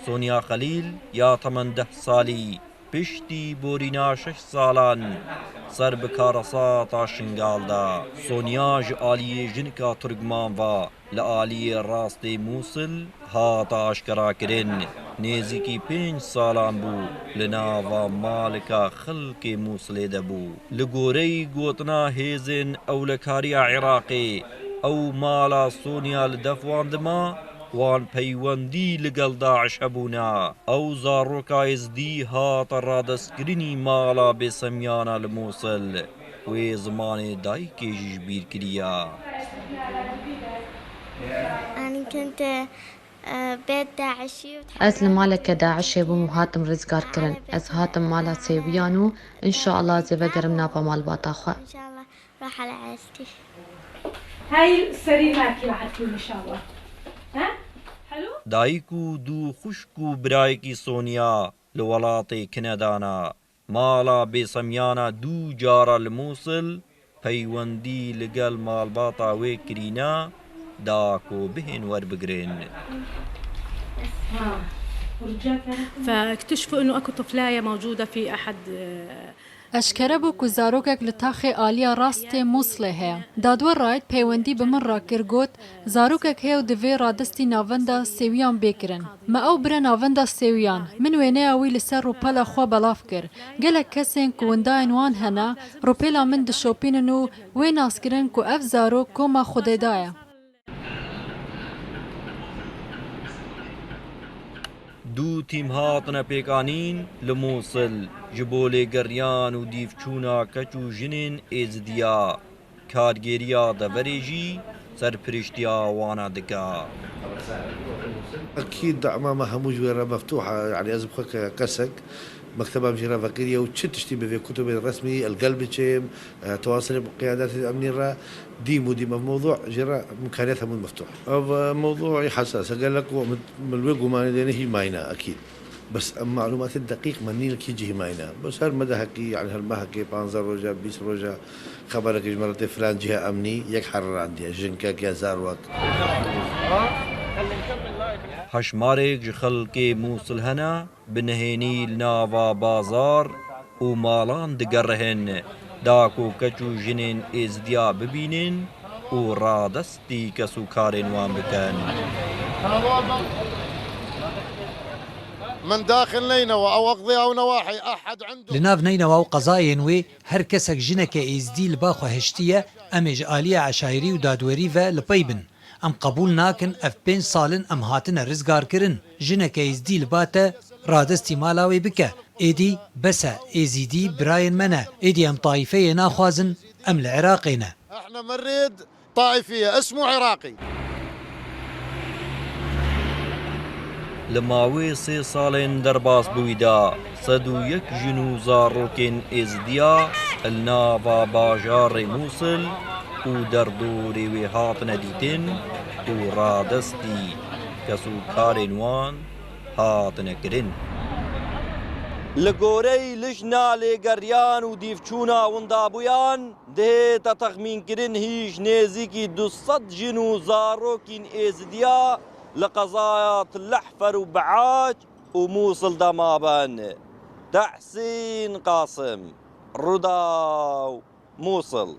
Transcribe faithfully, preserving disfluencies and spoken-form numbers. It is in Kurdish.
Sonya Xelîl ya temen deh salî piştî borîna şeş salan ser bi karesata Şingal da. Sonya ji aliyê jinika Turkman ve li aliyê rastê Mûsil hat aşkerakirin. Nêzîkî pênc salan bû li nava malika xelkê Mûsilê de bû. Li goreyî gotina hêzên ewlekariya Iraqê, ew mala Sonya li def wan dima, wan peywendî li gel DAIŞ hebûna. Ew zaroka êzdî hate radestkirinî mala bêsemiyana li Mûsil. Wê zimanê dayikê jî ji bîr kiriya. أنا كنت، آه، بيت داعشي وتحررت. Ez li maleke DAIŞê bûm û hatim rizgarkirin. Ez hatim mala Sêwiyan û înşallah ez ê vegerim nava malbata xwe. إن شاء الله راح على عائلتي. هاي السرير مالكي راح تكون إن شاء الله. ها؟ حلو؟ Dayik û du xwişk û birayekî Sonya li welatê Kinedana. Mala bêsemiyana du cara li Mûsil peywendî li gel malbata wê kirîna da ku bihên werbigirin. فاكتشفوا إنه أكو طفلاية موجودة في أحد، آه، Eşkere bû ku zarokek li taxê aliya rastê Mûslê heye. Dadwerayet peywendî bi min re kir, got, zarokek heye û divê radestî navenda Sêwiyan bê kirin. Me ew bire navenda Sêwiyan. Min wêneya wî li ser rûpela xwe belav kir. Gelek kesên ku windayên wan hene, rûpêla min dişopînin û wê nas kirin ku ev zarok koma Xwedê de ye. Du tîm hatine pêkanîn li Mûsil ji bo lêgeriyan û dîvçûna keç û jinên Êzidiya. Kargêriya deverê jî serpiriştiya wana dike. أكيد أمام هموج ويرا مفتوحة، يعني أزم خك كسك مكتبة مجرى فكرية وتشتشتي بفي كتب رسمي القلب تشيم، آه، تواصل قيادات الأمنية را ديم وديم في موضوع جرا إمكانياتها مو مفتوح. هذا موضوع حساس، قال لك هو من، من الويب وما ندينه هي ماينا أكيد. بس ئەم معلومات دقیق من نیە کی جیهماینە. بس هەر مەدەهەکی، یعنی هەر مەهەکی پانزە ڕۆژە، بیست ڕۆژە خەبەرەکەش مەرەتێ فلان جیهە ئەمنی یەک حەڕراندیە، ژنکەک یا زاروەک. هەشمارێک ji xelkê Mûsil hene, bi nehênî li nava bazar û malan digerihin, da ku keç û jinên Êzidiya bibînin û radestî kes û karên wan bikin. من داخل نينوى أو أقضية أو نواحي أحد عنده. Li nav Neynewa û qezayên wê her kesek jineke êzdî li ba xwe hiştiye, em ê ji aliyê eşayirî û dadwerî ve li pey bin. Em qebûl nakin, ev pênc sal in em hatine rizgarkirin. Jineke êzdî li ba te radestî mala wê bike. Êdî bes e, êzîdî birayên me ne. Êdî em taîfeyê naxwazin, em li Iraqê ne. احنا مريد طائفية اسمه عراقي. Li mawê sê salên derbasbûyî de sed û yek jin û zarokên Êzidiya li nava bajarê Mûsil û derdorê wê hatine dîtin û radestî kes û karên wan hatine kirin. Li goreyî lijna lêgeriyan û dîvçûna windabûyan, dihête texmînkirin hîj nêzîkî du sed jin û zarokên Êzidiya li qezaya Til Ehfer û Biac û Mûsil de mabin. Tehsîn Qasim, Rûdaw, Mûsil.